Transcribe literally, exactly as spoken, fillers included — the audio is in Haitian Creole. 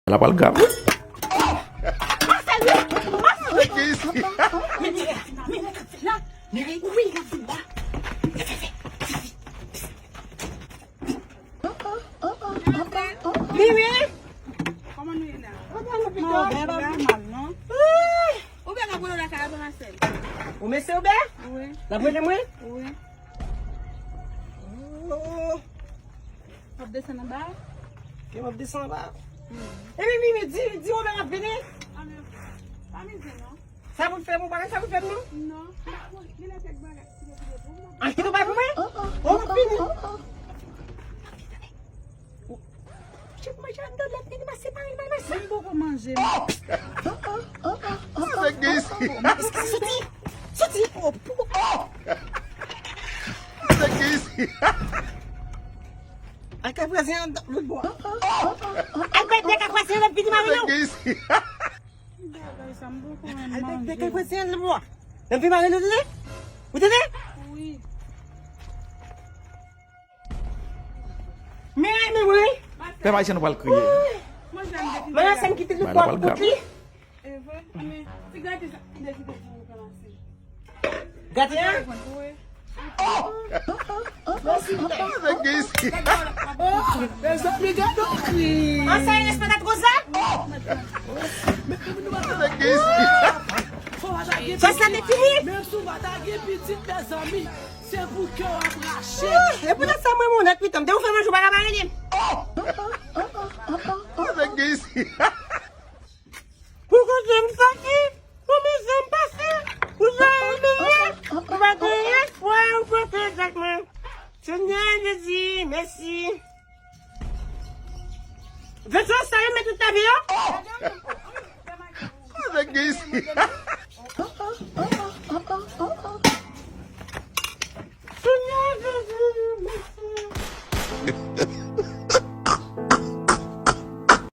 Bagay la pral grav. Mimi! Kòman nou ye la? Mwen byen, pa pi mal, non? Ou byen ap wè lakay la, Marcel? Ou mesye ou byen? Wi. L ap rele mwen? Wi. Oh. W ap desann anba? Ke m ap desann anba? Epi Mimi, di, di Woben ap vini. Pa mizè non. Sa pou fè m, ou pa gen sa pou fè m non? Non. Li nan kèk bagay ki te vide pou mwen. Achte yon bagay pou mwen? Oh, m ap vini. Chèf manje anndan, lè fini, m a separe l, m a manje. M poko manje non. Sa gen isi? Soti! Soti! Sa gen isi? Al kay vwazen an lòt bò. Al bay bèk ak vwazen an, lè fini, m a vini. Sa gen isi? Al bay bèk ak vwazen an lòt bò. Lè fini, m a vini, ou tande? Ou tande? Wi. Men ay men mwen. Pèp ayisyen nou pral kriye. Mwen la sèm kite tout bò pou kout li. Gate a? Mèsi. Mezanmi, gade w kriye. An sa e respeta tro sa? Fò w pa ta gen pitit. Menm si w pa ta gen pitit, mezanmi. Se pou kè w ap rache. E poutèt sa mwen monnèt pitan m te ou fè manje ou pa ka pa rele m. Sa gen isi? Pou kote m soti, pou mizè m pase, pou jan m ye, ou pa gen espwa ou pote zak mwen. Senyè Jezi, mèsi. Vèsyon sa yo met tout lavi yo. Sa gen isi?